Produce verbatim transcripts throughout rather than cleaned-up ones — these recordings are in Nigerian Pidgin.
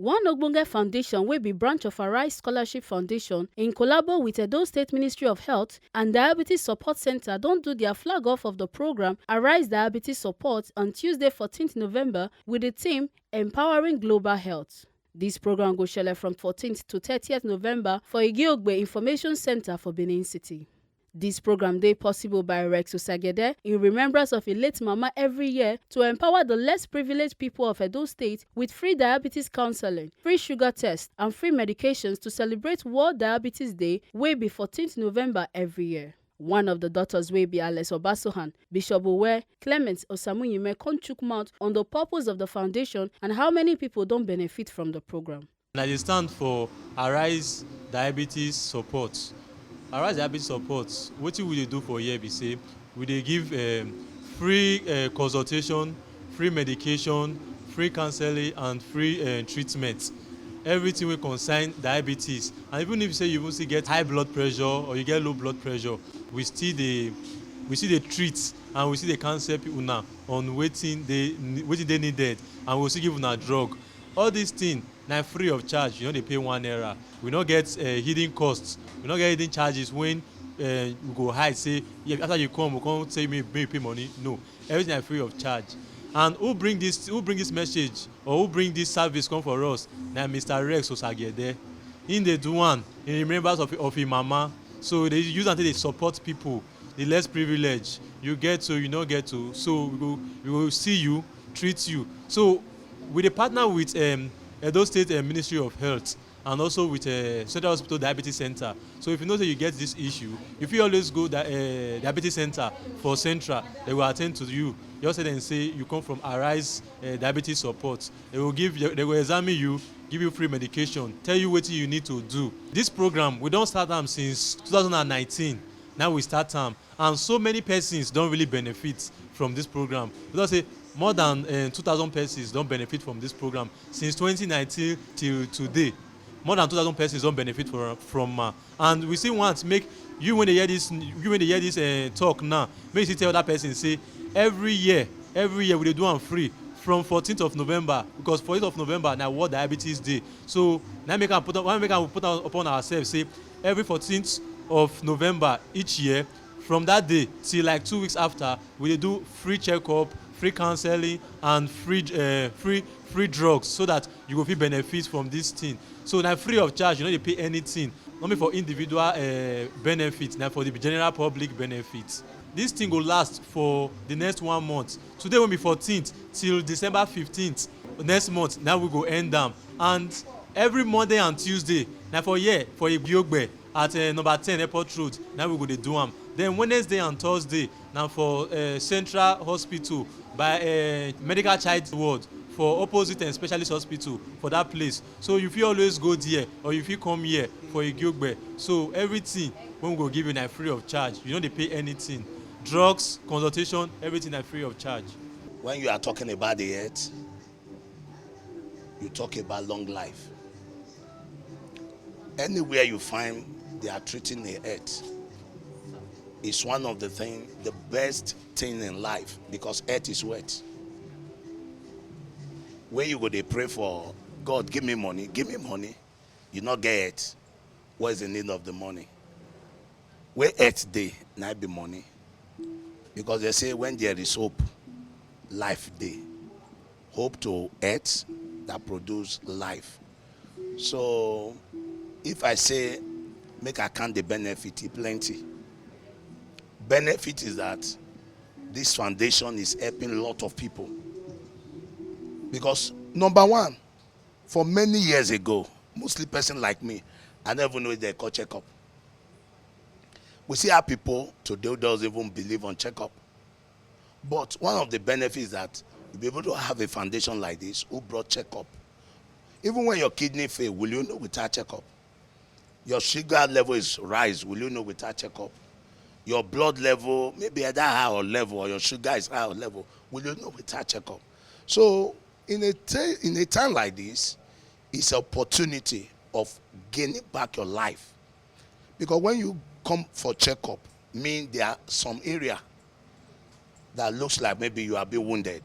One ogbonge foundation wey be branch of Arise Scholarship Foundation, in collabo with Edo State Ministry of Health and Diabetes Support Center, don do their flag off of the program Arise Diabetes Support on Tuesday, fourteenth November, with the theme Empowering Global Health. This program go shele from fourteenth to thirtieth November for Igiogbe Information Center for Benin City. This program dey possible by Rex Osagede in remembrance of a late mama every year to empower the less privileged people of Edo State with free diabetes counseling, free sugar test, and free medications to celebrate World Diabetes Day wey be fourteenth November every year. One of the doctors wey be Alex Obasohan, Bishop Owe, Clement Osamunyime come chook mouth on the purpose of the foundation and how many people don benefit from the program. And I dey stand for Arise Diabetes Support. Arise Diabetes Support, wetin we dey do for here be say we dey give um, free uh, consultation, free medication, free counseling and free uh, treatment. Everything wey concern diabetes, and even if you say you even still get high blood pressure or you get low blood pressure, we still dey we still dey treat and we still dey counsel people una on wetin dey wetin dey needed, and we go still give una drug. All this thing na free of charge. You no dey pay one naira. We no get uh, hidden costs. We no get hidden charges when uh, we go hide say, yeah, after you come, we come say make, make you pay money. No, everything na free of charge. And who bring this who bring this message or who bring this service come for us? Na Mister Rex Osagede. He dey do one in remembrance of of him mama. So they use am take dey support people, the less privileged. You get to, you no get to. So we go we go see you, treat you. So we dey partner with um, Edo State uh, Ministry of Health and also with uh, Central Hospital Diabetes Center. So if you know that you get this issue, you fit always go di uh, diabetes center for Central. They will attend to you. Just tell them say you come from Arise uh, Diabetes Support. They will give you, they will examine you, give you free medication, tell you wetin you need to do. This program, we don start am since two thousand and nineteen. Now we start am, and so many persons don really benefit from this program. We don say more than uh, two thousand persons don benefit from this program since twenty nineteen till today. More than two thousand persons don benefit from from am, and we still want make you, when they hear this you when they hear this uh, talk now, make you still tell other person say every year every year we dey do am free from fourteenth of November, because fourteenth of November na World Diabetes Day. So na make am put up na make am put am upon ourselves say every fourteenth of November each year, from that day till like two weeks after, we dey do free checkup, free counseling and free uh, free free drugs, so that you go fit benefit from this thing. So na free of charge, you no dey pay anything, not be for individual uh, benefit, na for the general public benefit. This thing go last for the next one month. Today wey be fourteenth till December fifteenth next month, na we go end am. And every Monday and Tuesday, na for here for Igiogbe at uh, number ten Airport Road, na we go dey do am. Then Wednesday and Thursday, na for uh, Central Hospital by uh, Medical Child Ward for opposite uh, Specialist Hospital for that place. So you fit always go there, or you fit come here for Igiogbe. So everything wey we go give you na free of charge. You no dey pay anything. Drugs, consultation, everything na free of charge. When you are talking about the health, you talk about long life. Anywhere you find they are treating the health, it's one of the thing, the best thing in life, because health is wealth. Where you go dey pray for God, give me money, give me money. You no get it. What is the need of the money? Where health dey, na be money. Because they say when there is hope, life dey. Hope to health that produce life. So if I say make I count the benefit, e plenty. Benefit is that this foundation is helping a lot of people. Because number one, for many years ago, mostly person like me, I never know if they call checkup. We see how people today doesn't even believe on checkup. But one of the benefits that you'll be able to have a foundation like this who brought checkup. Even when your kidney fail, will you know without checkup? Your sugar level is rise, will you know without checkup? Your blood level, maybe either high or level, or your sugar is high or level, will you know without checkup? So in a t- in a time like this, it's an opportunity of gaining back your life. Because when you come for checkup, mean there are some area that looks like maybe you have been wounded.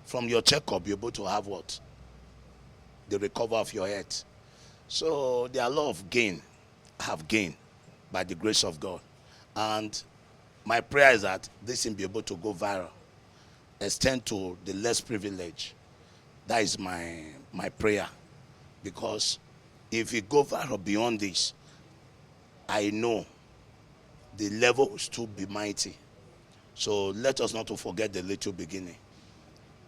From your checkup, you're able to have what? the recovery of your health. So there are a lot of gain I have gained by the grace of God. And my prayer is that this thing be able to go viral, extend to the less privileged. That is my my prayer. Because if it go viral beyond this, I know the level will still be mighty. So let us not to forget the little beginning,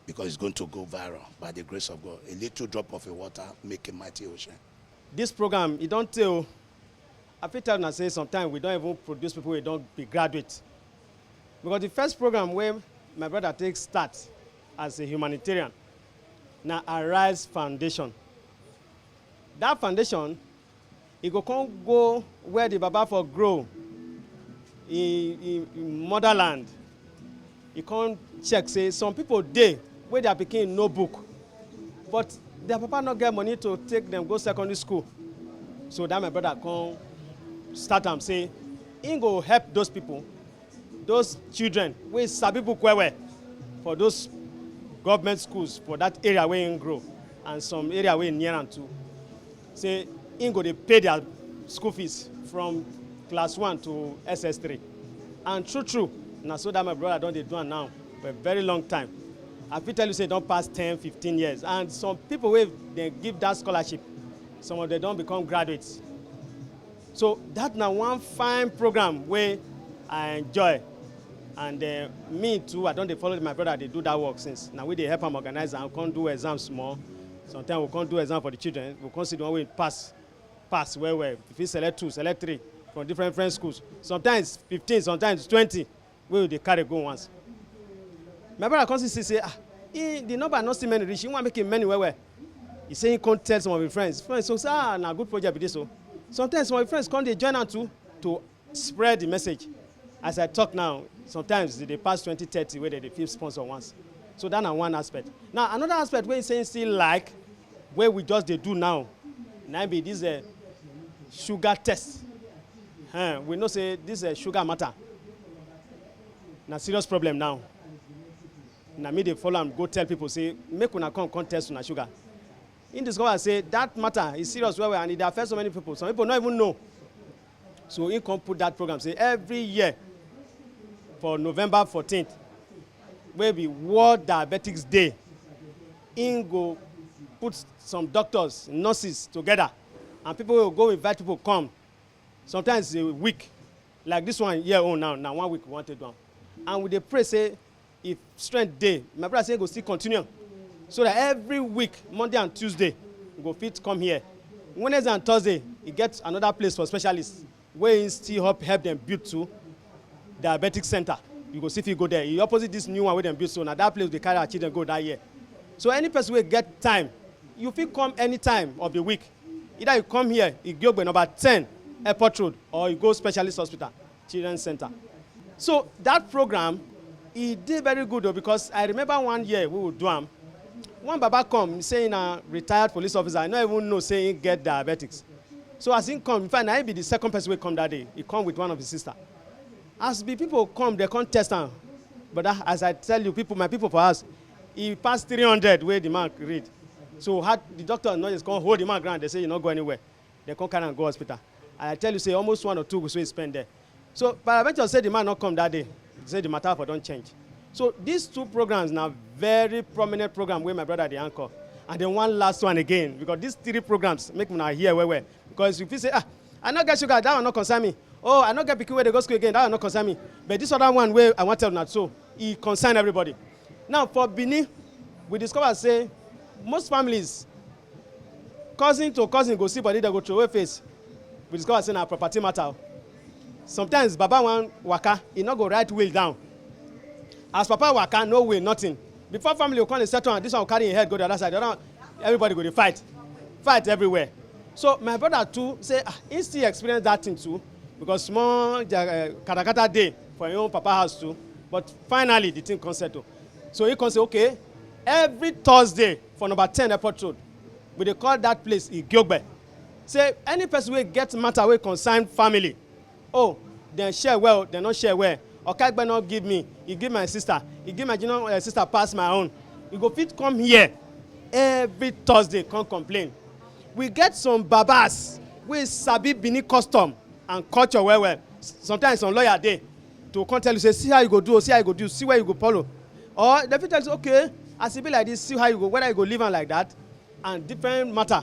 because it's going to go viral by the grace of God. A little drop of a water make a mighty ocean. This program, e don tey o. I fit tell una say sometimes we don even produce people wey don be graduate. Because the first program wey my brother take start as a humanitarian na Arise Foundation. That foundation, e go come go where the baba for grow, in, in, in motherland. E come check say some people dey wey their pikin no book, but their papa no get money to take them go secondary school. So that my brother come start am say im go help those people, those children wey sabi book well well, for those government schools for that area wey im grow and some area wey near am too. Say im go dey pay their school fees from class one to S S three. And true true, na so that my brother don dey do am now for a very long time. I fit tell you say e don pass ten, fifteen years, and some people wey dem give that scholarship, some of them don become graduates. So that na one fine program wey I enjoy. And uh, me too, I don dey follow my brother dey do that work since. Na we dey help am organize and come do exam small. Sometimes we come do exam for the children, we come see the one wey pass, pass well well. If he select two, select three from different different schools. Sometimes fifteen, sometimes twenty wey we dey carry go once. My brother come see see say, ah, he, the number no still many reach, he wan make him many well well. He say he come tell some of him friends. Friends so say, ah, na good project be this o. Sometimes some of him friends come dey join am too to spread the message. As I talk now, sometimes e dey pass twenty, thirty wey dem dey fit sponsor once. So that na one aspect. Now another aspect wey he say he still like, wey we just dey do now, na im be this uh, sugar test. Eh, we know say this uh, sugar matter na serious problem now. Na me dey follow am go tell people say make una come come test una sugar. He discover say that matter is serious well well and e dey affect so many people. Some people no even know. So he come put that program say every year for November fourteenth, wey be World Diabetics Day, he go put some doctors, nurses together, and people wey go invite people come. Sometimes a week, like this one here own now, na one week we wan take do am. And we dey pray say if strength dey, my brother say e go still continue, so that every week, Monday and Tuesday, we go fit come here. Wednesday and Thursday, e get another place for specialists wey he still help help dem build too, diabetic center. You go see fit go there. E opposite this new one wey dem build, so na that place we dey carry our children go that year. So any person wey get time, you fit come anytime of the week. Either you come here, Igiogbe number ten, Airport Road, or you go Specialist Hospital, Children's Center. So that program, e dey very good o, because I remember one year we would do am. One baba come say na retired police officer, I no even know say he get diabetics. So as he come, in fact, na he be the second person wey come that day. He come with one of his sister. As the people come, they come test am. But that, as I tell you, people, my people for us, he pass three hundred wey the man read. So had the doctor no just come hold the man ground, they say you no go anywhere. They come carry am go hospital. And I tell you say almost one or two weeks wey he spend there. So paraventure say the man no come that day. He say the matter for don change. So these two programs na very prominent program wey my brother dey anchor. And then one last one again, because these three programs make una hear well well. Because you fit say, ah, I no get sugar, that one no concern me. Oh, I no get pikin wey dey go school again, that one no concern me. But this other one wey I wan tell una so, e concern everybody. Now for Benin, we discover say most families, cousin to cousin go see body, dem go throway face. We discover say na property matter o. Sometimes baba wan waka, e no go write will down. As papa waka, no will, nothing. Before family go come dey settle am, this one go carry him head go the other side, the other one, everybody go dey fight, fight everywhere. So my brother too say, ah, he still experience that thing too, because small uh, katakata dey for him own papa house too. But finally the thing come settle. So he come say, okay, every Thursday for number ten Airport Road, we dey call that place Igiogbe. Say any person wey get matter wey concern family, oh, dem share well, dem no share well. Okaigbe no give me, he give my sister, he give my junior uh, sister pass my own. You go fit come here every Thursday come complain. We get some babas wey sabi Benin custom and culture well well. Sometimes some lawyer dey to come tell you say, see how you go do, see how you go do, see where you go follow. Or dem fit tell you say, okay, as e be like this, see how you go, whether you go leave am like that, and different matter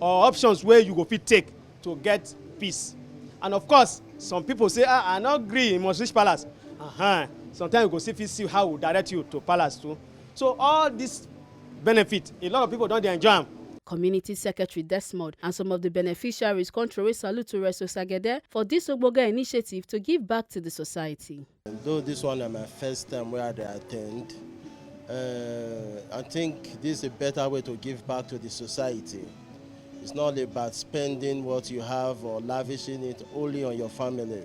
or options wey you go fit take to get peace. And of course, some people say, ah, I no gree, you must reach palace. Uh-huh. Sometimes you go see fit see how we direct you to palace too. So all this benefit, a lot of people don dey enjoy am. Community Secretary Desmond and some of the beneficiaries come throw a salute to Rex Osagede for this ogbonge initiative to give back to the society. Though this one na my first time wey I dey attend, uh, I think this is a better way to give back to the society. It's not about spending what you have or lavishing it only on your family.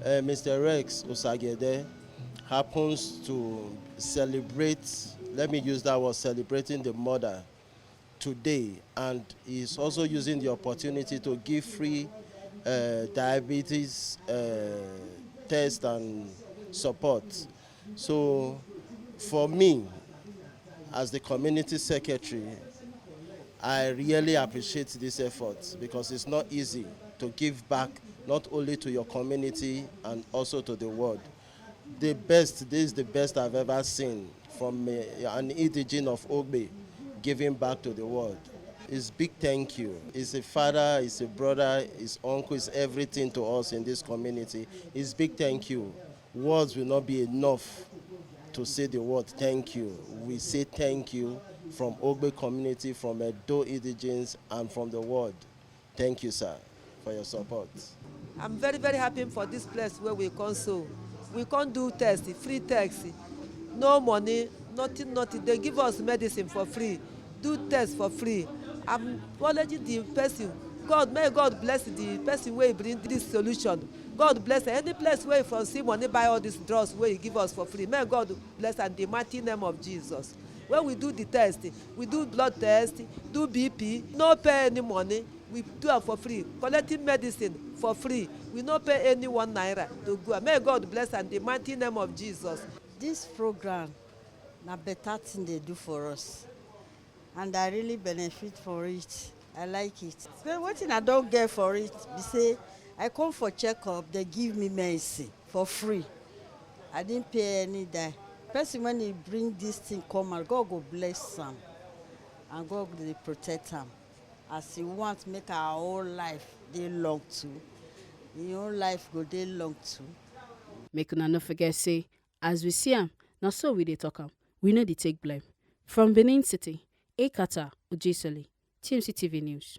Uh, Mister Rex Osagede happens to celebrate, let me use that word, celebrating the mother today, and is also using the opportunity to give free uh, diabetes uh, test and support. So for me, as the community secretary, I really appreciate this effort because it's not easy to give back not only to your community and also to the world. The best, this is the best I've ever seen from a, an indigene of Ogbe giving back to the world. It's big thank you. He's a father, he's a brother, his uncle is everything to us in this community. It's big thank you. Words will not be enough to say the word thank you. We say thank you from Ogbe community, from Edo indigenes, and from the world. Thank you, sir, for your support. I'm very, very happy for this place where we come so. We come do test, free test. No money, nothing, nothing. They give us medicine for free, do test for free. I'm acknowledging the person. God, may God bless the person wey bring this solution. God bless any place where you from see money buy all these drugs wey you give us for free. May God bless am in the mighty name of Jesus. When we do the test, we do blood test, do B P, no pay any money. We do am for free, collecting medicine for free. We no pay any one naira to go. May God bless am in the mighty name of Jesus. This program na better thing they do for us, and I really benefit for it. I like it. So wetin I don get for it be say I come for checkup, they give me medicine for free. I didn't pay any dime. Person when he bring this thing come out, God go bless am, and God go dey protect am as he want make our whole life dey long too. Him own life go dey long too. Make una no forget say, as we see am, na so we dey talk am. We no dey take blame. From Benin City, Ekata Ojisoli, T M C T V News.